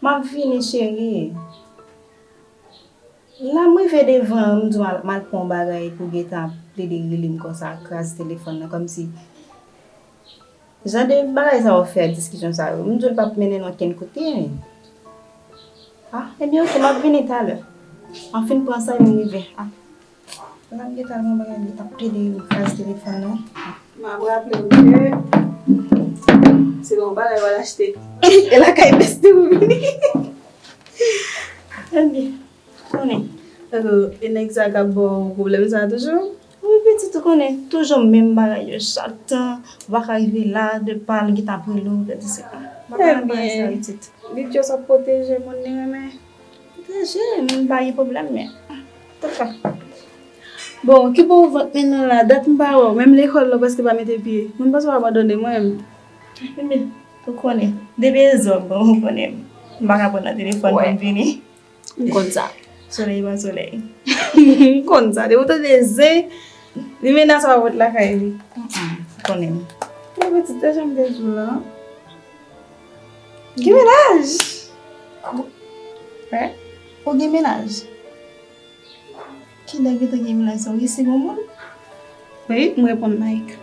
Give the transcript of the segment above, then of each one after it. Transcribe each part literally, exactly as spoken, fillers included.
M ap vini, cheri. La, m rive devan, m di w al, m al pran yon bagay pou gentan ap plede rele m konsa, kraze telefòn nan, kòmsi jan de bagay sa yo fè diskisyon sa yo. M di w l p ap mennen n okenn kote, men. Ah, ebyen, oke, m ap vini talè. M ap fin pran sa, epi m rive. Ah. Nan gentan gen bagay li t ap plede kraze telefòn nan. M ap raple w ke se yon bagay w al achte. E lakay bèste ou vini. Ebyen, konnen. E nèg sa k ap ba w pwoblèm sa toujou? Wi, pitit, ou konnen, toujou menm bagay yo, chak tan, ou pa ka rive la, de pa l gentan ap rele w, gade se pa. M pa ka nan bagay sa, pitit. Li just ap pwoteje moun li renmen. Pwoteje, m pa gen pwoblèm, men. Antouka. Bon, ki bò w vant men nan la? Dat m pa wè w. Menm lekòl la w prèske pa mete pye. Mwen panse w abandone mwen menm. Ebyen, ou konnen. Depi e zòb, bon, ou konnen. M pa ka pran nan telefòn pou m vini. M konn sa. Solèy pa solèy. M konn sa. Depi w tande zen, li menas w ap ret lakay li. Mm, mm, ou konnen. Bon, pitit, se jan m te di w la. Gen mennaj? Ou gen mennaj? Kilè w gentan gen mennaj sa? Ou gen segonn moun? Wi, m reponn Mike.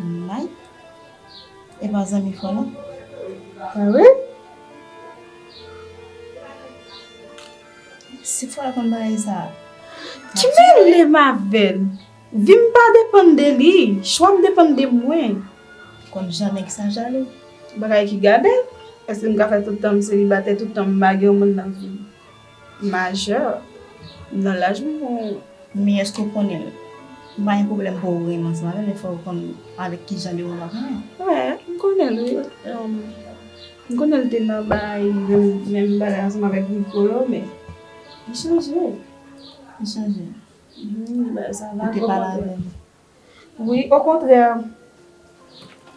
Mike? E pa zanmi fò non? A wi? Si fò a konn bagay sa. Ki mele m avè l? Vi m pa depann de li, chwa m depann de mwen. Konn jan nèg sa jalou. Bagay ki gade l. Èske m ka fè tout tan m selibatè, tout tan m pa gen yon moun nan vi m? Majè. Nan laj mwen, bon. Men èske w konnen l? M pa gen pwoblèm pou w renmen ansanm avè l, men fò w konn avèk ki jan de moun w ap renmen. Wi, m konnen l, wi. Em, m konnen l te nan bay menm, menm bagay ansanm avèk Rico yo, men li chanje. Li chanje. Mhm, bagay sa la. Ou te pale avè l? Wi, okontrè,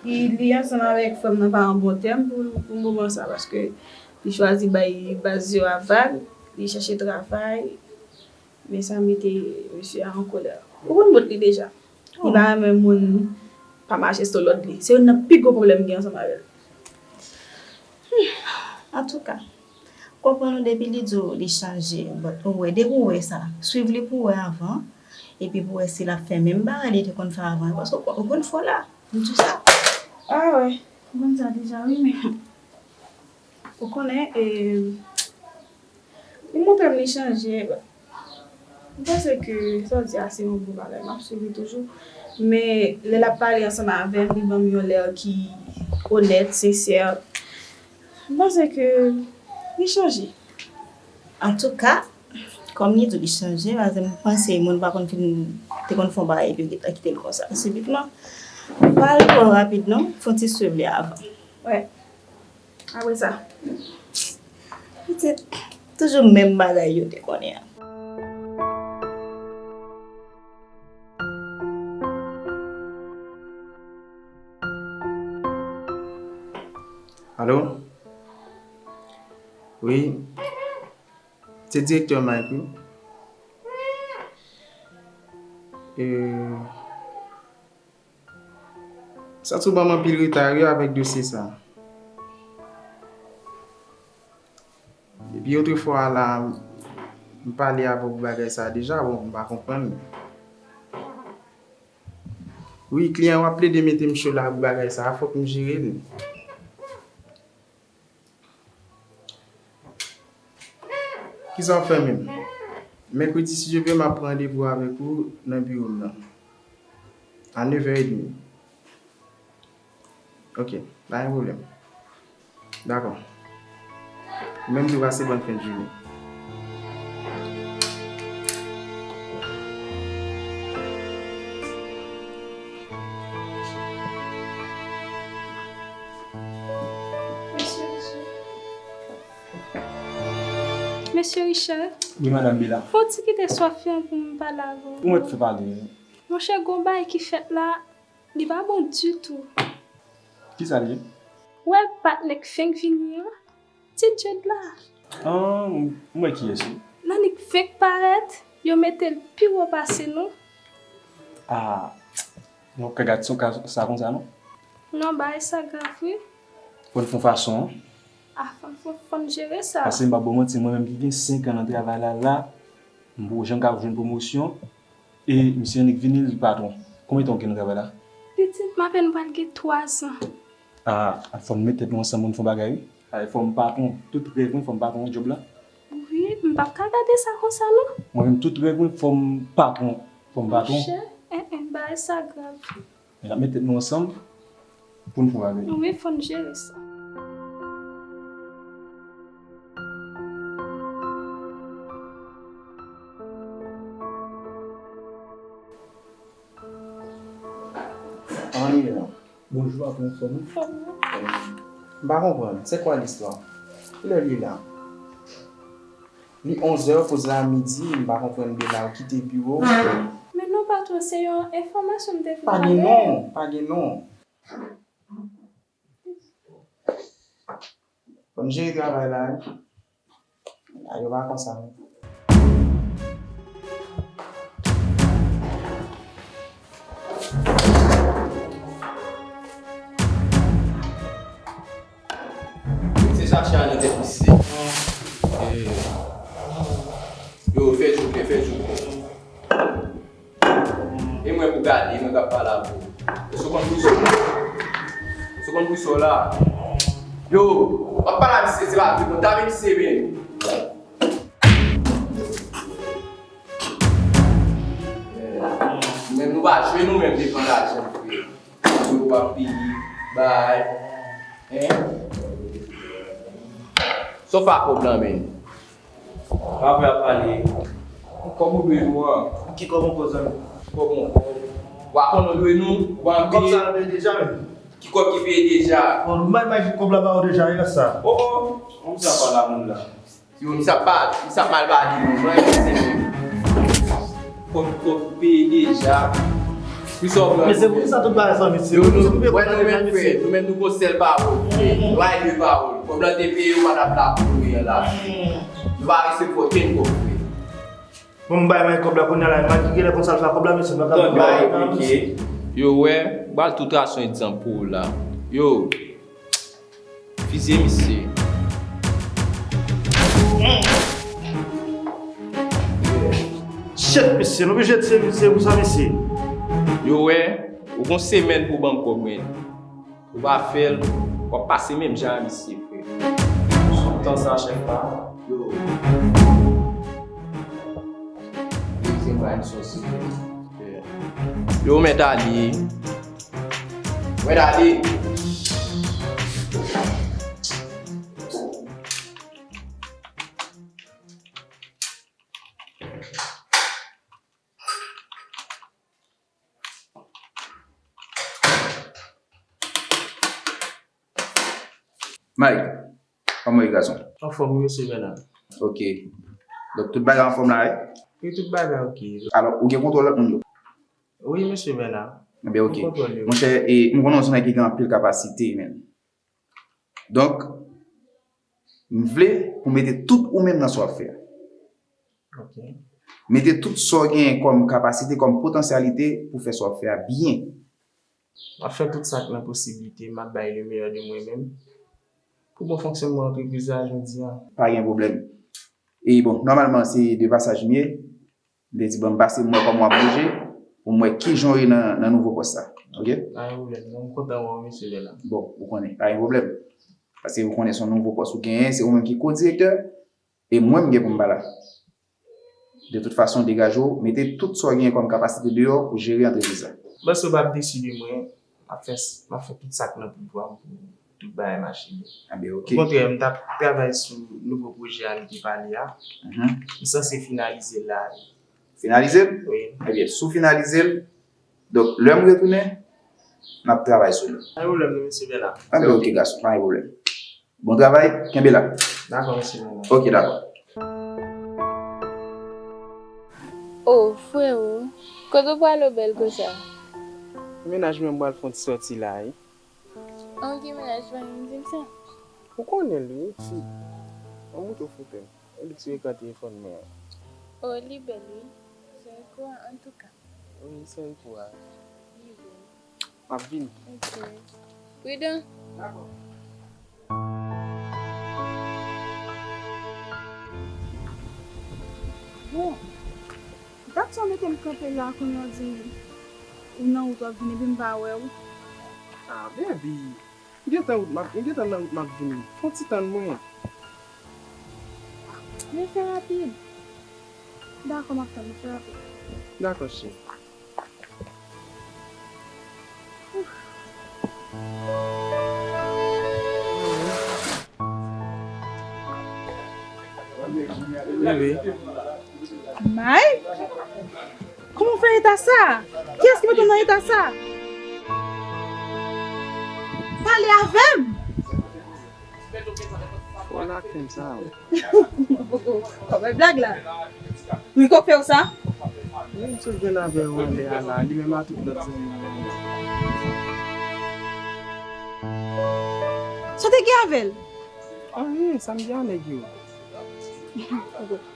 li, li ansanm avèk frè m nan pa an bon tèm pou, pou moman sa, paske li chwazi bay baz yo a vag, li chèche travay, men sa mete mesye a an kolè. Ou konn bout li deja. Li pa renmen moun pa mache sou lòd li. Se youn nan pi gwo pwoblèm m gen ansanm avè l. Antouka, konprann ou depi li di w li chanje, but ou wè, depi w wè sa, swiv li pou w wè avan, epi pou w wè si l ap fè menm bagay li te konn fè avan, paske ou konn, ou konn fò la, m di w sa. Ah wi, ou konn sa deja wi, men ou konnen, e, li montre m li chanje. M panse ke sa w di a se yon bon bagay. M ap swiv li toujou. Men lè l ap pale ansanm avè m, li ban m yon lè ki onèt, sensè. M panse ke li chanje. Antouka, kòm li di w li chanje, paske m panse moun pa konn fin, te konn fè yon bagay epi yo gentan kite l konsa sibitman. Pa al twò rapid non, fè yon ti swiv li avan. Wi. Apre sa. Pitit, toujou menm bagay yo te konnen an. Alo? Wi. Se direktè Mike, wi. E, Santi w ban m anpil reta wi avèk dosye sa. Depi otrefwa a la, m pale avè w pou bagay sa deja, bon, m pa konprann. Wi, kliyan w ap plede mete m cho la pou bagay sa, fòk m jere l. Kisa w ap fè menm? Mèkredi, si Dye vle, m ap pran randevou avèk ou nan biwo m nan. A nevè edmi. Ok, pa gen pwoblèm. Dakò. Ou menm tou, pase bòn fen de jounen. Mesye Richard. Wi, Madanm Bela. Fè w ti kite Swafi an pou m pale avè w. Ou mèt fè pale. Monchè, gon bagay ki fèt la, li pa bon ditou. Kisa l ye? Ou wè patnè k fenk vini an? Ti Djed la. Ah, m wè kiyès wi. Nan li k fenk parèt, yo mete l pi wo pase nou. Ah, nou ka gad sou ka sa konsa non? Non, bagay sa grav wi. Bon, fè yon fason, Ah, fò, fò, fò n jere sa. Paske m p ap ba w manti, mwen menm ki gen senk an nan travay la, la, m poko janm ka jwenn pwomosyon. E misye annik vini, li patwon. Konbyen tan w gen nan travay la? Pitit, m apèn pral gen twa zan. Ah, fò n met tèt nou ansanm pou n fè yon bagay, wi. Ay, fò m patwon. Tout rèv mwen, fò m patwon djòb la. Wi, m p ap ka gade sa konsa, non. Mwen menm, tout rèv mwen, fò m patwon. Fò m patwon. Monchè, en, en, bagay sa grav. Men n ap met tèt nou ansanm pou n fè yon bagay. Wi, fò n jere sa. Ann li la. Bonjou, patwon, anfòm? M pa konprann. C'est quoi l'histoire? Kilè li la? Li onzè, poz la a midi, m pa konprann Bela ou kite biwo. Men non, patwon, se yon enfòmasyon m te vin avè. Pa gen non, pa gen non. Fò n jere travay la, wi. Bagay yo pa konsa, non. Se chache a nan tèt misye. Eh. Yo, fè jouke, fè jouke. E mwen pou gade, e mwen k ap pale avè w. Èske w konn pou sa w la? Èske w konn pou sa w la? Yo, w ap pale a misye, se pa vre, konn tape misye, men. Men nou pa jwe, nou menm devan lajan, frè. Yo, w ap peye, bay. Hein? Sa w fè ak kòb la, men? Pa vre ap pale. Kòb ou dwe nou an. Ki kòb ankò, zanmi? Kòb ankò. Wa konnen w dwe nou, wa anpil. Kòb sa peye deja, men. Ki kòb ki peye deja? Bon, m bay, bay kòb la ba ou deja, rès sa. Oh, oh. Kòm sa pa la moun la. Yo, misye ap pa, misye ap mal pale, non, mwen, se mwen. Kòb, kòb peye deja. Wi, sa w pran. Men se pou ki sa tout bagay sa, mesye? Yo, nou, wè, nou menm, frè, nou menm, nou gon sèl pawòl, frè. Nou bay de pawòl. Kòb la te peye, ou pa t ap la pou nou ye la. Nou pa resevwa okenn kòb, frè. Bon, m bay mwen kòb la kounye a la, m a ki genlè konn sa l fè ak kòb la, mesye, m pa ka bay, mesye. Yo, wè, m pral tou trase yon egzanp pou ou la. Yo, fizye misye. Shit, mesye, nou oblije tiye misye pou sa, mesye. Yo, wè, ou gon semèn pou ban m kòb mwen. Ou pa fè l, w ap pase menm jan a misye, frè. Sou tan sa, chèf la. Yo. Yo, se pa yon sòsye. Yo, mèt ale. Mèt ale. Mike, kòman w ye, gason? Anfòm, wi, mesye Bernard. Ok. Donk, tout bagay anfòm la, wi? Wi, tout bagay ok. Alò, ou gen kontwòl lòt moun yo? Wi, mesye Bernard. Ebyen, ok. M kontwòle yo. Monchè, e, m konnen w se yon nèg ki gen anpil kapasite, men. Donk, m vle pou w mete tout ou menm nan sa w ap fè a. Ok. Mete tout sa w genyen kòm kapasite, kòm potansyalite pou fè sa w ap fè a byen. M ap fè tout sa k nan posiblite m, m ap bay le meilleur de mwen menm pou bon fonksyònman antrepriz la jodi a. Pa gen pwoblèm. E bon, nòmalman, se de pasaj m ye. M te di, bon, m pase m wè kòman w ap bouje, pou m wè kijan w ye nan, nan nouvo pòs sa. Ok? Pa gen pwoblèm, non, m kontan wè w, mesye Bernard. Bon, ou konnen, pa gen pwoblèm. Paske ou konnen se yon nouvo pòs ou genyen, se ou menm ki ko-direktè, e mwen m gen pou m pa la. De tout fason, degaje w, mete tout sa w genyen kòm kapasite deyò pou jere antrepriz la. M panse w p ap desi de mwen, m ap fè, m ap fè tout sa k nan pouvwa m pou tout bagay mache byen. Enben, ok. Okontrè, m t ap travay sou nouvo pwojè a nou te pale a. Mhm. M sanse finalize l la. Finalize l? Wi. Ebyen, si w finalize l, donk, lè m retounen, n ap travay sou li. Pa gen pwoblèm non, mesye Bernard. Enben, ok, gason, pa gen pwoblèm. Bon travay, kenbe la. Dakò, mesye Bernard. Ok, dakò. O, freo, kote w prale w bèl konsa? Mennaj mwen, m pral fè yon ti sòti la, wi. An, ki mennaj, pa janm di m sa. Ou konnen l, wi, fi. An, mouton foutè. E li sou ekran telefòn mwen an. O, li bèl, wi. Se yon kou a, antouka. Wi, se yon kou a. Li bèl. M ap vini. Ok. Pridan. Dakò. Oh, dat sa w mete m kanpe la, kounye a w di m ou nan wout w ap vini, epi m pa wè w. Ah, baby, m gentan wout m ap, m gentan nan wout m ap vini. Fè yon ti tann mwen. Men fè rapid. Dakò, m ap tann ou, fè rapid. Dakò, cheri. Bebe. May? Kòman w fè eta sa? Kiyès ki mete w nan eta sa? Pale avè m! Fò lapenn sa, wi. Kòman blag la? Rico fè w sa? Wi, m sot jwenn avè w anlè a la, li menm a tout lòt zanmi yo. Sa w te gen avè l? Anyen, sa m gen a nèg yo?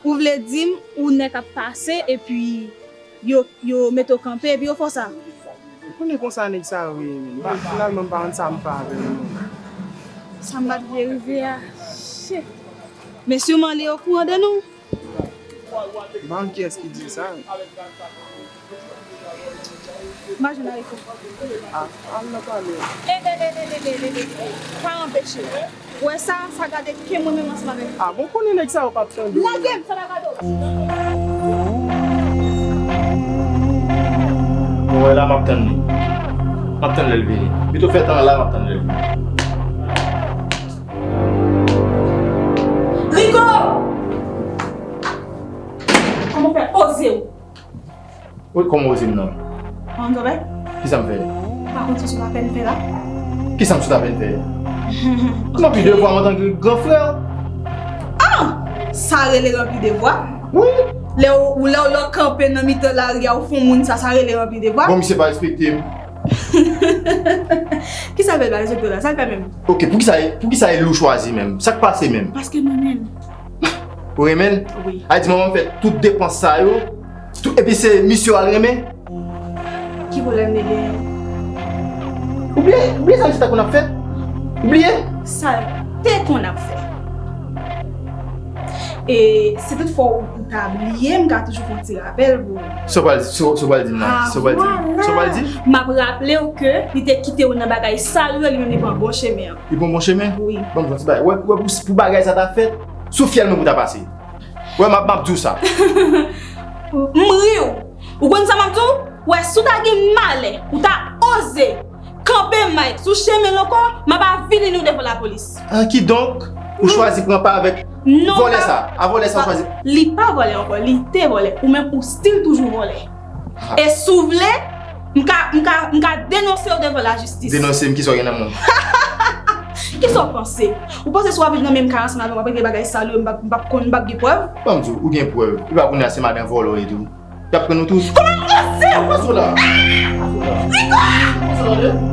Ou vle di m ou nèg k ap pase epi yo, yo mete w kanpe epi yo fè w sa? Ou konnen konsa nèg sa yo ye, men. M pa, finalman, m pa konn sa m fè avè l, non. Sa m pa t vle rive a. Shit. Men siman li okouran de nou. M pa konn kiyès ki di sa. M pa jwenn Ariko. A, al nan pale. E, e, e, e, e, e, e, e, e. Pa anpeche. Ou wè sa, sa gade ke mwen menm ansanm avèk ou. A, bon, konnen nèg sa yo p ap tande w. Lage m, sa pa gade w. Bon, wè la, m ap tann li. M ap tann lè l vini. Pito fè tan la, m ap tann lè l vini. Rico! Kòman w fè oze w? Wi, kòman w oze m nan? An, sa fè? Kisa m fè? Pa konn sa w sot apèn fè la? Kisa m sot apèn fè? M ranpli devwa m antanke gran frè w. Ah! Sa rele ranpli devwa? Wi. Lè w, lè w, lè w kanpe nan mitan lari a, ou fè yon moun sa, sa rele ranpli devwa? Bon, misye pa respekte m. Kisa fè l pa respekte w la? Sa l fè menm? Ok, poukisa, poukisa e li w chwazi menm? Sa k pase menm? Paske m renmen l. Ou renmen l? Wi. A di manman m fè tout depans sa yo, tout, epi se misye w al renmen? Ki pwoblèm li genyen? Ou bliye, ou bliye sa misye ta konn ap fè? Ou bliye? Sa l te konn ap fè. E si toutfwa ou ta bliye, m ka toujou fè yon ti rapèl pou ou. Sa w pral, sa w, sa w pral di m la? Ah, sa w pral di m? Vwala! Sa w pral di? M ap raple w ke li te kite w nan bagay sal yo, li menm li pran bon chemen an. Li pran bon chemen? Wi. Ban m yon ti bagay. Wè, wè, pou, pou bagay sa ta fèt, sou fyèl mwen pou ta pase. Wè, m ap, m ap di w sa. M ri w. Ou konn sa m ap di w? Wè, si w ta gen malè, ou ta oze kanpe Mike sou chemen l ankò, m ap avilini w devan lapolis. Ah, kidonk, ou chwazi pran pa avèk vòlè sa? A vòlè sa w chwazi? Li pa vòlè ankò, li te vòlè. Ou menm, ou still toujou vòlè. Ah. E si w vle, m ka, m ka, m ka denonse w devan lajistis. Denonse m, kisa w gen nan men w? Kisa w panse? Ou panse si w ap viv nan menm kay ansanm avè m, w ap regle bagay sal yo, m p ap, m p ap konn, m p ap gen prèv? Ban m di w, ou gen prèv. Epa kounye a se madan vòlè w ye tou. Y ap pran nou tout. Kòman w panse w? Pase w la. Rico! Pase w la, tande.